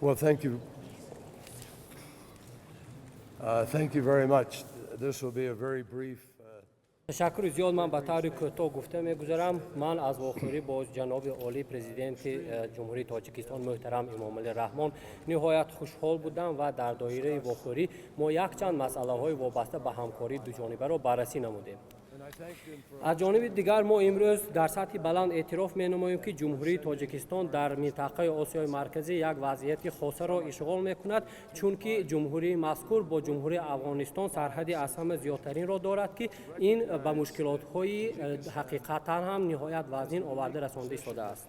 Well, thank you. Thank you very much. This will be a very brief. Ташаккури зиёд. Ман ба таври кӯтоҳ гуфта мегузарам. Ман аз вохӯрӣ бо ҷаноби олӣ, Президенти Ҷумҳурии Тоҷикистон муҳтарам Эмомалӣ Раҳмон, ниҳоят хушҳол будам ва дар доираи вохӯрӣ мо якчанд масъалаҳои вобаста ба ҳамкории дуҷонибаро баррасӣ намудем. Аз ҷониби дигар, мо имрӯз дар сатҳи баланд эътироф менамоем, ки Ҷумҳурии Тоҷикистон дар минтақаи Осиёи Марказӣ як вазъияти хосаро ишғол мекунад, чунки ҷумҳурии мазкур бо Ҷумҳурии Афғонистон сарҳади аз ҳама зиёдтаринро дорад, ки ин ба мушкилотҳои ҳақиқатан ҳам ниҳоят вазнин оварда расонда истодааст.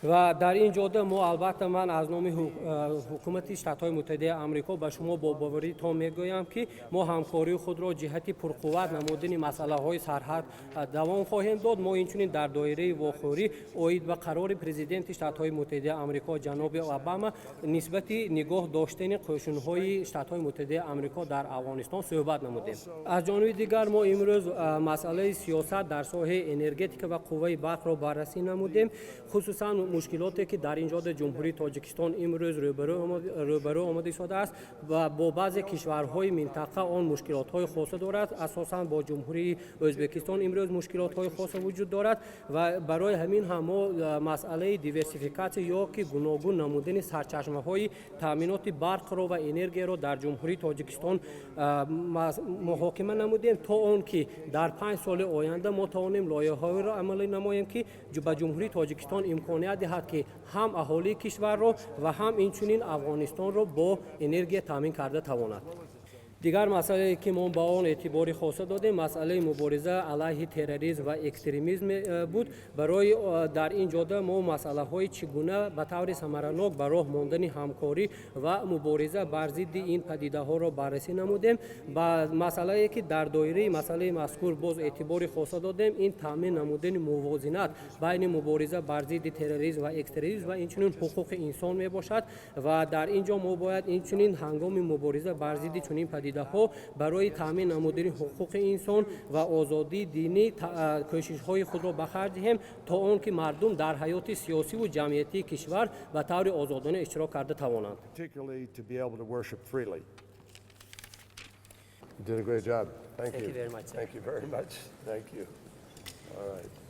Ва дар ин ҷода мо албатта, ман аз номи ҳукумати Штатҳои Муттаҳидаи Амрико ба шумо бо боварии том мегӯям, ки мо ҳамкории худро ҷиҳати пурқувват намудани масъалаҳои сарҳад давом хоҳем дод. Мо инчунин дар доираи вохӯрӣ оид ба қарори Президенти Штатҳои Муттаҳидаи Амрико ҷаноби Обама нисбати нигоҳ доштани қӯшунҳои Штатҳои Муттаҳидаи Амрико дар Афғонистон суҳбат намудем. Аз ҷониби дигар, мо имрӯз масъалаи сиёсат дар соҳаи энергетика ва қувваи барқро баррасӣ намудем, хусусан мушкилоте, ки дар ин ҷода Ҷумҳурии Тоҷикистон имрӯз рӯбарӯ омада истодааст ва бо баъзе кишварҳои минтақа он мушкилотҳои хоса дорад. Асосан бо Ҷумҳурии Ӯзбекистон имрӯз мушкилотҳои хоса вуҷуд дорад ва барои ҳамин ҳам мо масъалаи диверсификатсия ё ки гуногун намудани сарчашмаҳои таъминоти барқро ва энергияро дар Ҷумҳурии Тоҷикистон муҳокима намудем, то он ки дар 5 соли оянда мо тавонем лоиҳаҳоеро амалӣ намоем, ки ба Ҷумҳурии Тоҷикистон имконият диҳад, ки ҳам аҳолии кишварро ва ҳам инчунин Афғонистонро бо энергия таъмин карда тавонад. Дигар масъалае, ки мо ба он эътибори хоса додем, масъалаи мубориза алайҳи терроризм ва экстремизм буд. Барои дар ин ҷода мо масъалаҳои чӣ гуна ба таври самаранок ба роҳ мондани ҳамкорӣ ва мубориза бар зидди ин падидаҳоро баррасӣ намудем. Ба масъалае, ки дар доираи масъалаи мазкур боз эътибори хоса додем, ин таъмин намудани мувозинат байни мубориза бар зидди терроризм ва экстремизм ва инчунин ҳуқуқи инсон мебошад. Ва дар ин ҷо мо бояд инчунин ҳангоми мубориза бар зидди чунин падидаҳо барои таъмин намудани ҳуқуқи инсон ва озодии динӣ кӯшишҳои худро ба харҷ диҳем, то он ки мардум дар ҳаёти сиёсиву ҷамъиятии кишвар ба таври озодона иштирок карда тавонанд. Particularly to be able to worship freely. You did a great job. Thank Thank you. you very much, sir. Thank you very much. Thank you. All right.